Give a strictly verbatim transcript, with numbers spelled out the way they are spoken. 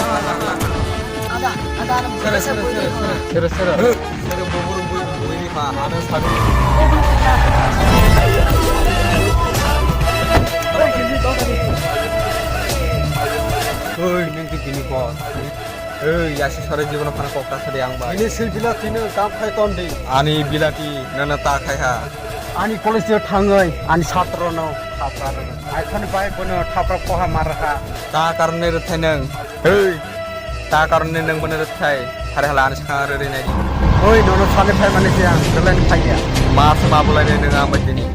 Ada, ada, ada. Sere, sere, sere, sere. Sere, sere. Sere, bubur, bubur, bubur, ini, Pak. Ada satu. Oi, neng di bini bos. Oi, yasi sore jibono phano kok ta sadi ang bai. Ini silbila tino kam khai ton di. Ani bilati nana ta khai ha. Ani college o thangoi, ani satro no thapra rw. Ai khani bai bono thapra poha mar ha. Ta karone rw thai nang. Hei. Ta karone nang bono rw thai. Hari hala ani sakha rw rw nai di. Oi, nono sani phai mani se ang, belai ni phai ya. Ma se ma bolai nai nang ang bai tini.